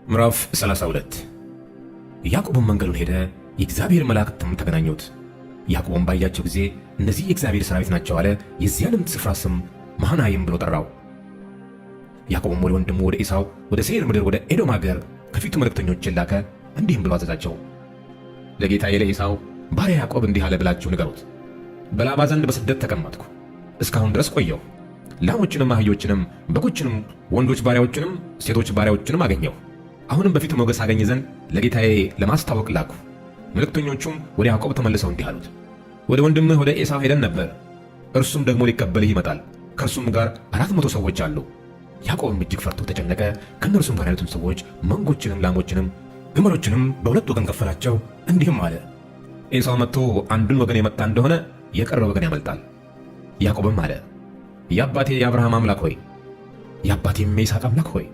ምዕራፍ 32። ያዕቆብም መንገዱን ሄደ፣ የእግዚአብሔር መላእክትም ተገናኙት። ያዕቆብም ባያቸው ጊዜ እነዚህ የእግዚአብሔር ሠራዊት ናቸው አለ። የዚያንም ስፍራ ስም መሃናይም ብሎ ጠራው። ያዕቆብም ወደ ወንድሙ ወደ ኤሳው ወደ ሴይር ምድር ወደ ኤዶም አገር ከፊቱ መልእክተኞችን ላከ፣ እንዲህም ብሎ አዘዛቸው። ለጌታዬ ለኤሳው ባሪያህ ያዕቆብ እንዲህ አለ ብላችሁ ንገሩት። በላባ ዘንድ በስደት ተቀመጥኩ፣ እስካሁን ድረስ ቆየሁ። ላሞችንም አህዮችንም በጎችንም ወንዶች ባሪያዎችንም ሴቶች ባሪያዎችንም አገኘሁ። አሁንም በፊቱ ሞገስ አገኝ ዘንድ ለጌታዬ ለማስታወቅ ላክሁ። መልእክተኞቹም ወደ ያዕቆብ ተመልሰው እንዲህ አሉት፣ ወደ ወንድምህ ወደ ኤሳው ሄደን ነበር። እርሱም ደግሞ ሊቀበልህ ይመጣል፣ ከእርሱም ጋር 400 ሰዎች አሉ። ያዕቆብም እጅግ ፈርቶ ተጨነቀ። ከእነርሱም ጋር ያሉትን ሰዎች መንጎችንም፣ ላሞችንም፣ ግመሎችንም በሁለት ወገን ከፈላቸው። እንዲህም አለ፣ ኤሳው መጥቶ አንዱን ወገን የመታ እንደሆነ የቀረው ወገን ያመልጣል። ያዕቆብም አለ፣ የአባቴ የአብርሃም አምላክ ሆይ፣ የአባቴም የይስሐቅ አምላክ ሆይ፣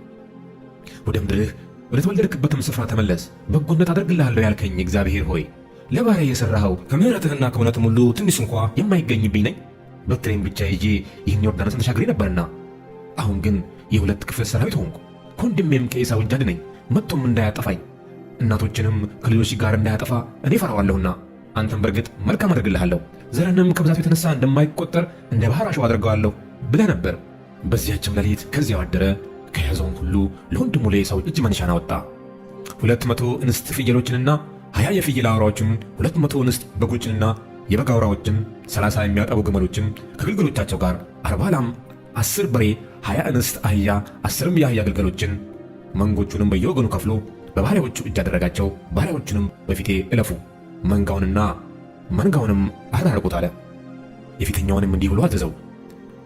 ወደ ምድርህ ወደ ተወለድክበትም ስፍራ ተመለስ፣ በጎነት አደርግልሃለሁ ያልከኝ እግዚአብሔር ሆይ ለባሪያህ የሠራኸው ከምሕረትህና ከእውነትም ሁሉ ትንሽ እንኳ የማይገኝብኝ ነኝ። በትሬን ብቻ ይዤ ይህን ዮርዳኖስን ተሻግሬ ነበርና፣ አሁን ግን የሁለት ክፍል ሰራዊት ሆንኩ። ከወንድሜም ከኤሳው እጅ አድነኝ፣ መጥቶም እንዳያጠፋኝ እናቶችንም ከልጆች ጋር እንዳያጠፋ እኔ እፈራዋለሁና። አንተም በእርግጥ መልካም አደርግልሃለሁ፣ ዘርህንም ከብዛቱ የተነሳ እንደማይቆጠር እንደ ባሕር አሸዋ አደርገዋለሁ ብለህ ነበር። በዚያችም ሌሊት ከዚያው አደረ። ከያዘውም ሁሉ ለወንድሙ ለኤሳው እጅ መንሻን አወጣ። 200 እንስት ፍየሎችንና 20 የፍየል አውራዎችን፣ 200 እንስት በጎችንና የበግ አውራዎችን፣ 30 የሚያጠቡ ግመሎችን ከግልገሎቻቸው ጋር፣ 40 ላም፣ 10 በሬ፣ 20 እንስት አህያ፣ 10ም የአህያ ግልገሎችን፣ መንጎቹንም በየወገኑ ከፍሎ በባሪያዎቹ እጅ አደረጋቸው። ባሪያዎቹንም በፊቴ እለፉ፣ መንጋውንና መንጋውንም አራርቁት አለ። የፊተኛውንም እንዲህ ብሎ አዘዘው፣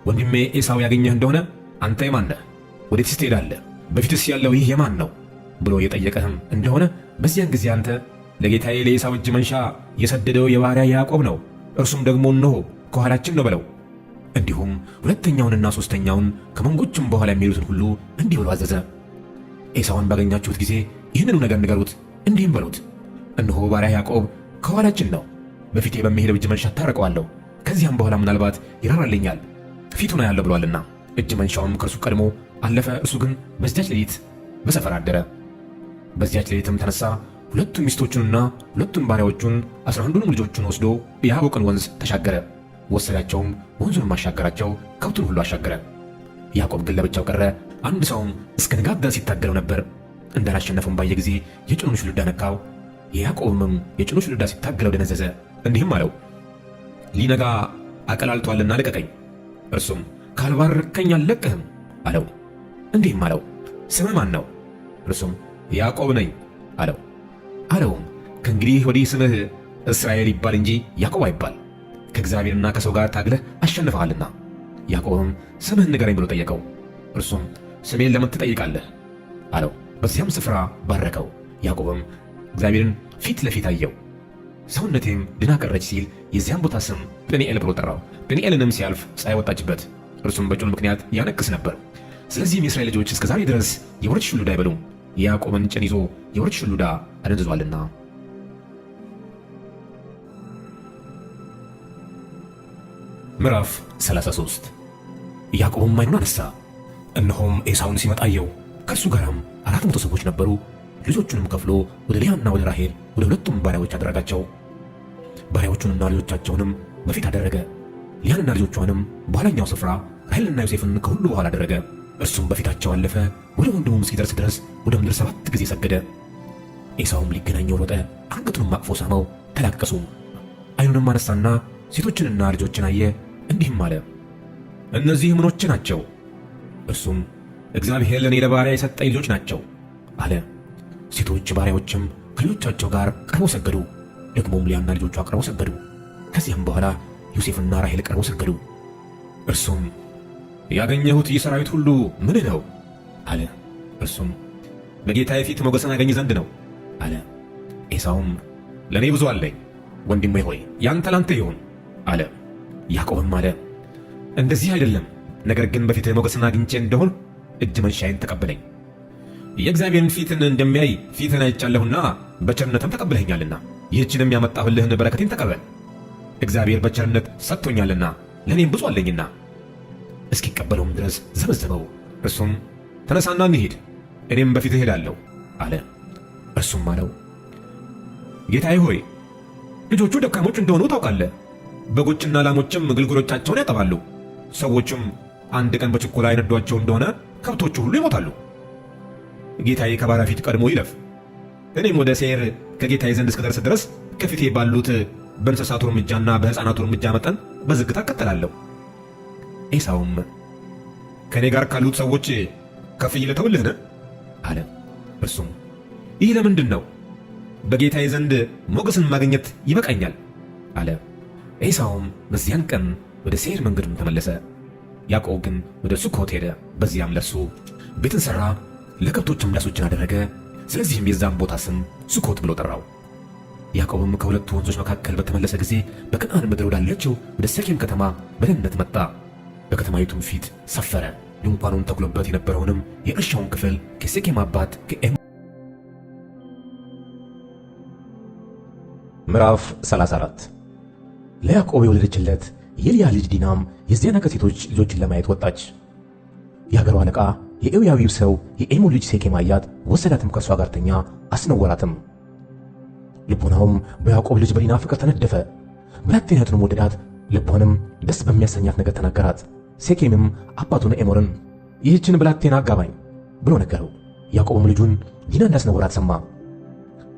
ወንድሜ ኤሳው ያገኘህ እንደሆነ አንተ የማን ነህ? ወዴትስ ትሄዳለህ? በፊትስ ያለው ይህ የማን ነው ብሎ የጠየቀህም እንደሆነ በዚያን ጊዜ አንተ ለጌታዬ ለኤሳው እጅ መንሻ የሰደደው የባሪያህ ያዕቆብ ነው፣ እርሱም ደግሞ እነሆ ከኋላችን ነው በለው። እንዲሁም ሁለተኛውንና ሦስተኛውን ከመንጎቹም በኋላ የሚሄዱትን ሁሉ እንዲህ ብሎ አዘዘ። ኤሳውን ባገኛችሁት ጊዜ ይህንኑ ነገር ንገሩት፣ እንዲህም በሉት፣ እነሆ ባሪያህ ያዕቆብ ከኋላችን ነው። በፊቴ በሚሄደው እጅ መንሻ ታረቀዋለሁ፣ ከዚያም በኋላ ምናልባት ይራራልኛል፣ ፊቱን አያለሁ ብሏልና። እጅ መንሻውም ከእርሱ ቀድሞ አለፈ። እርሱ ግን በዚያች ሌሊት በሰፈር አደረ። በዚያች ሌሊትም ተነሳ፣ ሁለቱን ሚስቶቹንና ሁለቱን ባሪያዎቹን 11ዱንም ልጆቹን ወስዶ የያቦቅን ወንዝ ተሻገረ። ወሰዳቸውም፣ ወንዙንም አሻገራቸው፣ ከብቱን ሁሉ አሻገረ። ያዕቆብ ግን ለብቻው ቀረ። አንድ ሰውም እስከ ንጋት ድረስ ይታገለው ነበር። እንዳላሸነፈውም ባየ ጊዜ የጭኑን ሹልዳ ነካው። የያዕቆብም የጭኑ ሹልዳ ሲታገለው ደነዘዘ። እንዲህም አለው፣ ሊነጋ አቀላልቷልና ልቀቀኝ። እርሱም ካልባረከኝ አልለቅህም አለው። እንዲህም አለው፣ ስምህ ማን ነው? እርሱም ያዕቆብ ነኝ አለው። አለውም ከእንግዲህ ወዲህ ስምህ እስራኤል ይባል እንጂ ያዕቆብ አይባል፣ ከእግዚአብሔርና ከሰው ጋር ታግለህ አሸንፈሃልና። ያዕቆብም ስምህን ንገረኝ ብሎ ጠየቀው። እርሱም ስሜን ለምን ትጠይቃለህ አለው። በዚያም ስፍራ ባረከው። ያዕቆብም እግዚአብሔርን ፊት ለፊት አየው፣ ሰውነቴም ድና ቀረች ሲል የዚያም ቦታ ስም ጵኒኤል ብሎ ጠራው። ጵኒኤልንም ሲያልፍ ፀሐይ ወጣችበት፣ እርሱም በጭኑ ምክንያት ያነክስ ነበር። ስለዚህም የእስራኤል ልጆች እስከ ዛሬ ድረስ የወርች ሹሉዳ አይበሉም፣ የያዕቆብን ጭን ይዞ የወርች ሹሉዳ አደንዝዟልና። ምዕራፍ 33። ያዕቆብም ዓይኑን አነሣ፣ እነሆም ኤሳውን ሲመጣ አየው። ከእርሱ ጋርም 400 ሰዎች ነበሩ። ልጆቹንም ከፍሎ ወደ ልያና ወደ ራሔል ወደ ሁለቱም ባሪያዎች አደረጋቸው። ባሪያዎቹንና ልጆቻቸውንም በፊት አደረገ። ልያንና ልጆቿንም በኋላኛው ስፍራ፣ ራሔልንና ዮሴፍን ከሁሉ በኋላ አደረገ። እርሱም በፊታቸው አለፈ፣ ወደ ወንድሙም እስኪደርስ ድረስ ወደ ምድር 7 ጊዜ ሰገደ። ኤሳውም ሊገናኘው ሮጠ፣ አንገቱንም አቅፎ ሳመው፣ ተላቀሱም። ዓይኑንም አነሳና ሴቶችንና ልጆችን አየ፣ እንዲህም አለ፣ እነዚህ ምኖች ናቸው? እርሱም እግዚአብሔር ለእኔ ለባሪያ የሰጠኝ ልጆች ናቸው አለ። ሴቶች ባሪያዎችም ከልጆቻቸው ጋር ቀርበው ሰገዱ። ደግሞም ሊያና ልጆቿ ቀርበው ሰገዱ። ከዚያም በኋላ ዮሴፍና ራሔል ቀርበው ሰገዱ። እርሱም ያገኘሁት ይህ ሠራዊት ሁሉ ምን ነው አለ። እርሱም በጌታዬ ፊት ሞገስን አገኝ ዘንድ ነው አለ። ኤሳውም ለእኔ ብዙ አለኝ፣ ወንድሜ ሆይ ያንተ ላንተ ይሁን አለ። ያዕቆብም አለ እንደዚህ አይደለም፣ ነገር ግን በፊትህ ሞገስን አግኝቼ እንደሆን እጅ መንሻዬን ተቀበለኝ። የእግዚአብሔርን ፊትን እንደሚያይ ፊትን አይቻለሁና በቸርነትም ተቀብለኸኛልና ይህችንም ያመጣሁልህን በረከቴን ተቀበል። እግዚአብሔር በቸርነት ሰጥቶኛልና ለእኔም ብዙ አለኝና። እስኪቀበለውም ድረስ ዘበዘበው። እርሱም ተነሳና እንሂድ፣ እኔም በፊትህ እሄዳለሁ አለ። እርሱም አለው፣ ጌታዬ ሆይ ልጆቹ ደካሞች እንደሆኑ ታውቃለህ። በጎችና ላሞችም ግልገሎቻቸውን ያጠባሉ። ሰዎችም አንድ ቀን በችኮላ የነዷቸው እንደሆነ ከብቶቹ ሁሉ ይሞታሉ። ጌታዬ ከባሪያ ፊት ቀድሞ ይለፍ፣ እኔም ወደ ሴይር ከጌታዬ ዘንድ እስክደርስ ድረስ ከፊቴ ባሉት በእንስሳቱ እርምጃና በሕፃናቱ እርምጃ መጠን በዝግታ እከተላለሁ። ኤሳውም ከእኔ ጋር ካሉት ሰዎች ከፍዬ ልተውልህን? አለ። እርሱም ይህ ለምንድን ነው? በጌታዬ ዘንድ ሞገስን ማግኘት ይበቃኛል አለ። ኤሳውም በዚያን ቀን ወደ ሴይር መንገዱን ተመለሰ። ያዕቆብ ግን ወደ ሱኮት ሄደ። በዚያም ለእርሱ ቤትን ሠራ፣ ለከብቶችም ዳሶችን አደረገ። ስለዚህም የዛን ቦታ ስም ሱኮት ብሎ ጠራው። ያዕቆብም ከሁለቱ ወንዞች መካከል በተመለሰ ጊዜ በከነዓን ምድር ወዳለችው ወደ ሴኬም ከተማ በደህንነት መጣ። በከተማይቱም ፊት ሰፈረ። ድንኳኑን ተክሎበት የነበረውንም የእርሻውን ክፍል ከሴኬም አባት ምዕራፍ 34 ለያዕቆብ የወለደችለት የልያ ልጅ ዲናም የዚያን አገር ሴቶች ልጆችን ለማየት ወጣች። የአገሩ አለቃ የኤዊያዊው ሰው የኤሞር ልጅ ሴኬም አያት፣ ወሰዳትም፣ ከእርሷ ጋር ተኛ፣ አስነወራትም። ልቦናውም በያዕቆብ ልጅ በዲና ፍቅር ተነደፈ። ብላቴናይቱንም ወደዳት፣ ልቧንም ደስ በሚያሰኛት ነገር ተናገራት። ሴኬምም አባቱን ኤሞርን ይህችን ብላቴና አጋባኝ ብሎ ነገረው። ያዕቆብም ልጁን ዲና እንዳስነወራት ሰማ።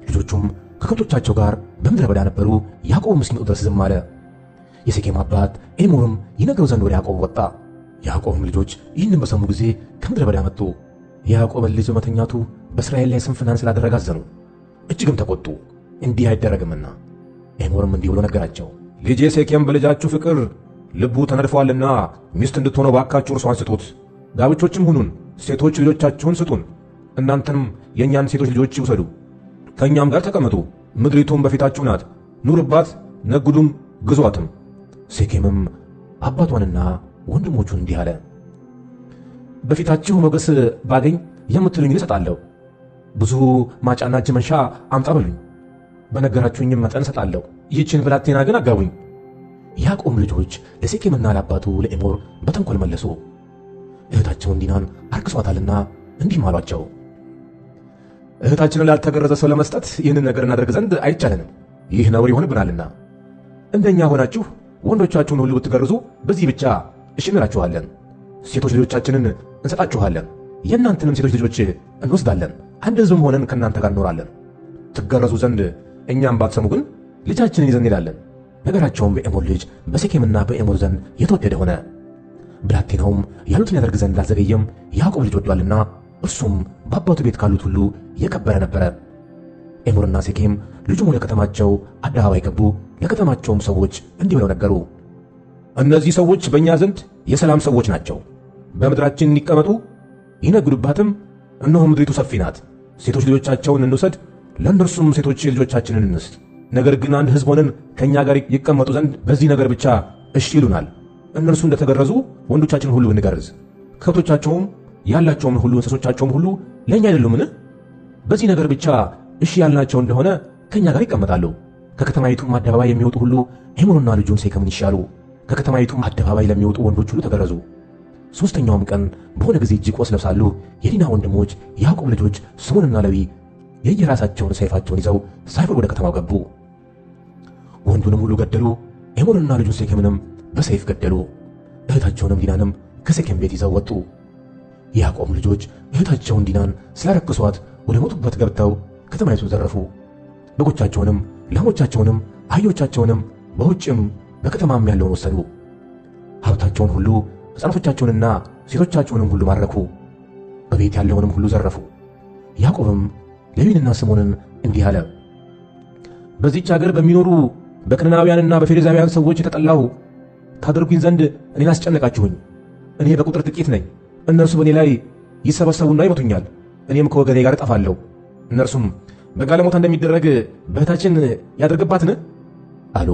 ልጆቹም ከከብቶቻቸው ጋር በምድረ በዳ ነበሩ። ያዕቆብም እስኪመጡ ድረስ ዝም አለ። የሴኬም አባት ኤሞርም ይነግረው ዘንድ ወደ ያዕቆብ ወጣ። የያዕቆብም ልጆች ይህንን በሰሙ ጊዜ ከምድረ በዳ መጡ። የያዕቆብን ልጅ በመተኛቱ በእስራኤል ላይ ስንፍናን ስላደረገ አዘኑ፣ እጅግም ተቆጡ፣ እንዲህ አይደረግምና። ኤሞርም እንዲህ ብሎ ነገራቸው፣ ልጄ ሴኬም በልጃችሁ ፍቅር ልቡ ተነድፏልና ሚስት እንድትሆነው ባካችሁ እርሷን ስጡት። ጋብቾችም ሁኑን፣ ሴቶች ልጆቻችሁን ስጡን፣ እናንተም የእኛን ሴቶች ልጆች ይውሰዱ። ከእኛም ጋር ተቀመጡ፣ ምድሪቱም በፊታችሁ ናት፣ ኑሩባት፣ ነግዱም፣ ግዟትም። ሴኬምም አባቷንና ወንድሞቹን እንዲህ አለ፣ በፊታችሁ ሞገስ ባገኝ የምትሉኝን እሰጣለሁ። ብዙ ማጫና እጅ መንሻ አምጣ በሉኝ፣ በነገራችሁኝም መጠን እሰጣለሁ። ይህችን ብላቴና ግን አጋቡኝ። ያዕቆብ ልጆች ለሴኬምና ለአባቱ ለኤሞር በተንኮል መለሱ። እህታቸውን ዲናን አርክሷታልና እንዲህም አሏቸው፣ እህታችንን ላልተገረዘ ሰው ለመስጠት ይህንን ነገር እናደርግ ዘንድ አይቻለንም፣ ይህ ነውር ይሆንብናልና። እንደኛ ሆናችሁ ወንዶቻችሁን ሁሉ ብትገርዙ በዚህ ብቻ እሺ እንላችኋለን። ሴቶች ልጆቻችንን እንሰጣችኋለን፣ የእናንተንም ሴቶች ልጆች እንወስዳለን። አንድ ሕዝብም ሆነን ከእናንተ ጋር እንኖራለን። ትገረዙ ዘንድ እኛም ባትሰሙ ግን ልጃችንን ይዘን እንሄዳለን። ነገራቸውም በኤሞር ልጅ በሴኬምና በኤሞር ዘንድ የተወደደ ሆነ። ብላቴናውም ያሉትን ያደርግ ዘንድ አልዘገየም፣ ያዕቆብ ልጅ ወዷልና፣ እርሱም በአባቱ ቤት ካሉት ሁሉ የከበረ ነበረ። ኤሞርና ሴኬም ልጁም ወደ ከተማቸው አደባባይ ገቡ። ለከተማቸውም ሰዎች እንዲህ ብለው ነገሩ፣ እነዚህ ሰዎች በእኛ ዘንድ የሰላም ሰዎች ናቸው። በምድራችን ይቀመጡ ይነግዱባትም። እነሆ ምድሪቱ ሰፊ ናት። ሴቶች ልጆቻቸውን እንውሰድ፣ ለእነርሱም ሴቶች ልጆቻችንን እንስጥ። ነገር ግን አንድ ሕዝብ ሆነን ከእኛ ጋር ይቀመጡ ዘንድ በዚህ ነገር ብቻ እሺ ይሉናል። እነርሱ እንደተገረዙ ወንዶቻችንን ሁሉ ብንገርዝ፣ ከብቶቻቸውም ያላቸውም ሁሉ እንስሶቻቸውም ሁሉ ለእኛ አይደሉምን? በዚህ ነገር ብቻ እሺ ያልናቸው እንደሆነ ከእኛ ጋር ይቀመጣሉ። ከከተማይቱም አደባባይ የሚወጡ ሁሉ ኤሞርና ልጁን ሴኬምን ይሻሉ። ከከተማይቱም አደባባይ ለሚወጡ ወንዶች ሁሉ ተገረዙ። ሦስተኛውም ቀን በሆነ ጊዜ እጅግ ቆስለው ሳሉ የዲና ወንድሞች የያዕቆብ ልጆች ስምዖንና ሌዊ የየራሳቸውን ሰይፋቸውን ይዘው ሳይፈሩ ወደ ከተማው ገቡ። ወንዱንም ሁሉ ገደሉ። ኤሞርንና ልጁን ሴኬምንም በሰይፍ ገደሉ። እህታቸውንም ዲናንም ከሴኬም ቤት ይዘው ወጡ። የያዕቆብ ልጆች እህታቸውን ዲናን ስላረከሷት ወደ ሞቱበት ገብተው ከተማይቱን ዘረፉ። በጎቻቸውንም፣ ላሞቻቸውንም፣ አህዮቻቸውንም በውጭም በከተማም ያለውን ወሰዱ። ሀብታቸውን ሁሉ ሕፃናቶቻቸውንና ሴቶቻቸውንም ሁሉ ማረኩ። በቤት ያለውንም ሁሉ ዘረፉ። ያዕቆብም ሌዊንና ስምዖንን እንዲህ አለ፣ በዚህች አገር በሚኖሩ በከነዓናውያንና በፌርዛውያን ሰዎች የተጠላሁ ታደርጉኝ ዘንድ እኔን አስጨነቃችሁኝ። እኔ በቁጥር ጥቂት ነኝ። እነርሱ በእኔ ላይ ይሰበሰቡና ይመቱኛል፣ እኔም ከወገኔ ጋር እጠፋለሁ። እነርሱም በጋለሞታ እንደሚደረግ በእህታችን ያደርግባትን አሉ።